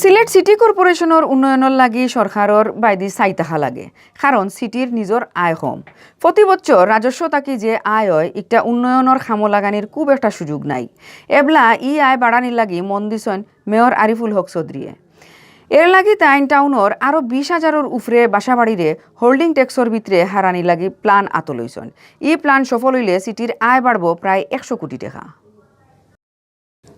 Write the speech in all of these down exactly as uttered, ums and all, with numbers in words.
সিলেট সিটি কর্পোরেশনর উন্নয়নর লাগি সরকারর বায়দি চাই থাকা লাগে, কারণ সিটির নিজর আয় কম। প্রতি বছর রাজস্ব থাকি যে আয় অয়, ইকটা উন্নয়নর কামো লাগানির খুব একটা সুযোগ নাই। এবলা ই আয় বাড়ানির লাগি মন দিছইন মেয়র আরিফুল হক চৌধুরীয়ে। এর লাগি তাইন টাউনর আরো বিশ হাজারর উপরে বাসাবাড়িরে হোল্ডিং ট্যাক্সর ভিতরে হারানির লাগি প্ল্যান আতো লইছইন। ই প্ল্যান সফল অইলে সিটির আয় বাড়বো প্রায় একশো কোটি টাকা।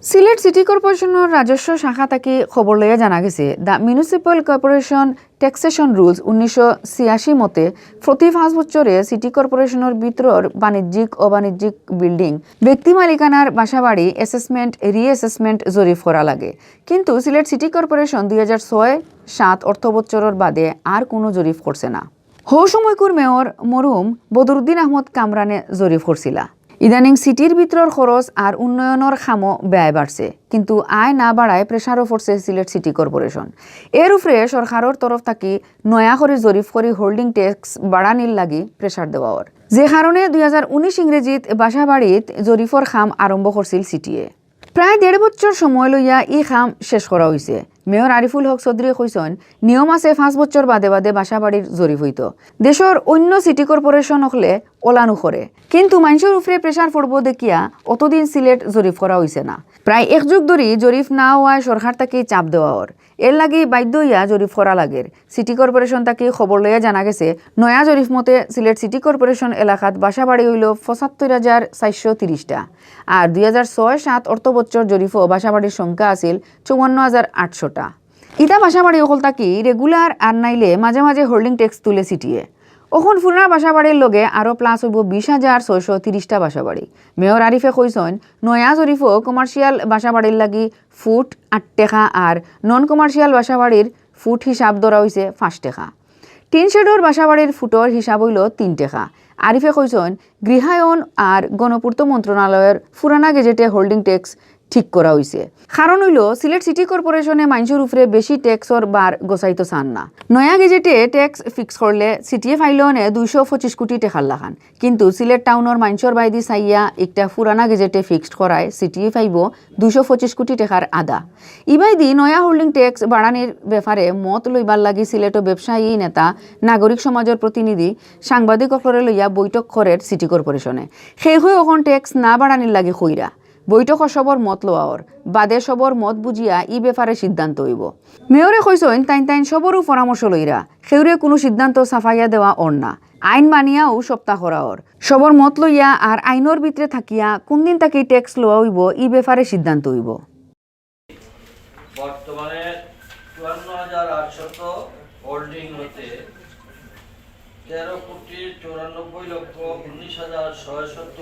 সিলেট সিটি কর্পোরেশনর রাজস্ব শাখা থাকি খবর লইয়া জানা গেছে, The Municipal Corporation Taxation Rules উনিশশো ছিয়াশি মতে প্রতি পাঁচ বছরে সিটি কর্পোরেশনর ভিতরর বাণিজ্যিক, অবাণিজ্যিক বিল্ডিং ব্যক্তি মালিকানার বাসাবাড়ি অ্যাসেসমেন্ট, রিঅ্যাসেসমেন্ট জরিপ করা লাগে। কিন্তু সিলেট সিটি কর্পোরেশন দুই হাজার ছয় সাত অর্থ বছরর বাদে আর কোনো জরিপ করছে না। হউ সময়কুর মেয়র মরহুম বদরুদ্দিন আহমদ কামরানে জরিপ করছিলা। ইদানিং সিটির ভিতরর খরচ আর উন্নয়নর কামো ব্যয় বাড়ছে, কিন্তু আয় না বাড়ায় প্রেশারও পড়ছে সিলেট সিটি কর্পোরেশন। এর উপরে সরকারর তরফ থাকি নয়া করি জরিপ করি হোল্ডিং ট্যাক্স বাড়ানির লাগি প্রেশার দেওয়া অর, যে কারণে দুই হাজার উনিশ ইংরেজিত বাসাবাড়িত জরিপর কাম আরম্ভ করছিল সিটিয়ে। প্রায় দেড় বছর সময় লইয়া ই কাম শেষ করা অইছে। মেয়র আরিফুল হক চৌধুরীয়ে কইছইন, নিয়ম আছে পাঁচ বছর বাদে বাদে বাসাবাড়ির জরিপ অইতো। দেশর অইন্য সিটি কর্পোরেশন অকলে অলানু করে, কিন্তু মাইনষর উপরে প্রেশার পড়বো দেখিয়া অতদিন সিলেট জরিপ করা অইছে না। প্রায় এক যুগ ধরি জরিপ না অওয়ায় সরকার থাকি চাপ দেওয়া অর, এর লাগি বাধ্য অইয়া জরিপ করা লাগের। সিটি কর্পোরেশন থাকি খবর লইয়া জানা গেছে, নয়া জরিপ মতে সিলেট সিটি কর্পোরেশন এলাকাত বাসাবাড়ি অইলো পঁচাত্তর হাজার চারশো তিরিশটা, আর দুই হাজার ছয় সাত অর্থ বছর জরিপও বাসাবাড়ির সংখ্যা আছিল চুয়ান্ন হাজার আটশোটা। ইতা বাসাবাড়ি অকল থাকি রেগুলার আর নাইলে মাঝে মাঝে হোল্ডিং ট্যাক্স তুলে সিটিয়ে। অখন পুরানা বাসাবাড়ির লগে আরো প্লাস অইবো বিশ হাজার ছয়শো তিরিশটা বাসাবাড়ি। মেয়র আরিফে কইছইন, নয়া জরিপও কমার্শিয়াল বাসাবাড়ির লাগি ফুট আট টেকা আর নন কমার্শিয়াল বাসাবাড়ির ফুট হিসাব ধরা অইছে পাঁচ টেকা। টিন শেডর বাসাবাড়ির ফুটর হিসাব অইলো তিন টেকা। আরিফে কইছইন, গৃহায়ন আর গণপূর্ত মন্ত্রণালয়র পুরানা গেজেটে হোল্ডিং ট্যাক্স ঠিক করা অইছে। কারণ অইলো সিলেট সিটি কর্পোরেশনে মাইনষর উপরে বেশি ট্যাক্সর ভার গছাইতো চান না। নয়া গেজেটে ট্যাক্স ফিক্স করলে সিটিয়ে পাইলো অনে দুইশো পঁচিশ কোটি টেকার লাখান, কিন্তু সিলেট টাউনর মাইনষর বায়দি চাইয়া একটা পুরানা গেজেটে ফিক্সড করায় সিটিয়ে পাইবো দুইশো পঁচিশ কোটি টেকার আধা। ইবায়দি নয়া হোল্ডিং ট্যাক্স বাড়ানির ব্যাপারে মত লইবার লাগি সিলেটো ব্যবসায়ী নেতা, নাগরিক সমাজর প্রতিনিধি, সাংবাদিক অকলরে লইয়া বৈঠক করের সিটি কর্পোরেশনে। কেউয়ে অখন ট্যাক্স না বাড়ানির লাগি কইরা। বৈঠকো সবর মত লওয়া অর, বাদে সবর মত বুঝিয়া ই ব্যাপারে সিদ্ধান্ত অইবো। মেয়রে কইছইন, তাইন তাইন সবরউ পরামর্শ লইরা, কেউরে কুনু সিদ্ধান্ত চাপাইয়া দেওয়া অর না। আইন মানিয়াউ সবতা করা অর। সবর মত লইয়া আর আইনর ভিতরে থাকিয়া কুনদিন থাকি ট্যাক্স লওয়া অইবো, ই ব্যাপারে সিদ্ধান্ত অইবো। বর্তমানে চুয়ান্ন হাজার আটশত হোল্ডিং হতে তেরো কোটি চুরানব্বই লক্ষ উনিশ হাজার ছয়শত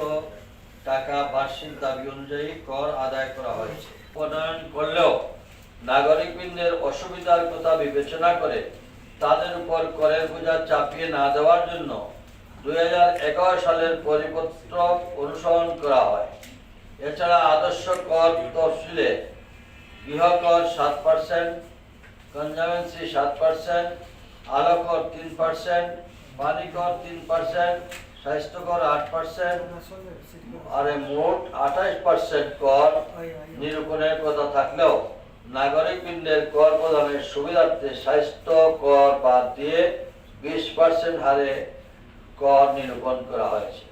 টাকা বার্ষিক দাবি অনুযায়ী কর আদায় করা হয়েছে। প্রণয়ন করলেও নাগরিকবৃন্দের অসুবিধার কথা বিবেচনা করে তাদের উপর করের বোঝা চাপিয়ে না দেওয়ার জন্য দুই হাজার এগারো সালের পরিপত্র অনুসরণ করা হয়। এছাড়া আদর্শ কর তফসিলে গৃহকর সাত পার্সেন্ট, কনজামেন্সি সাত পার্সেন্ট, আলো কর তিন পার্সেন্ট, পানি কর তিন পার্সেন্ট, স্বাস্থ্য কর আট পার্সেন্ট, আর মোট আঠাশ পার্সেন্ট কর নিরূপণের কথা থাকলেও নাগরিকবৃন্দের কর প্রদানের সুবিধার্থে স্বাস্থ্য কর বাদ দিয়ে বিশ পার্সেন্ট হারে কর নিরূপণ করা হয়েছে।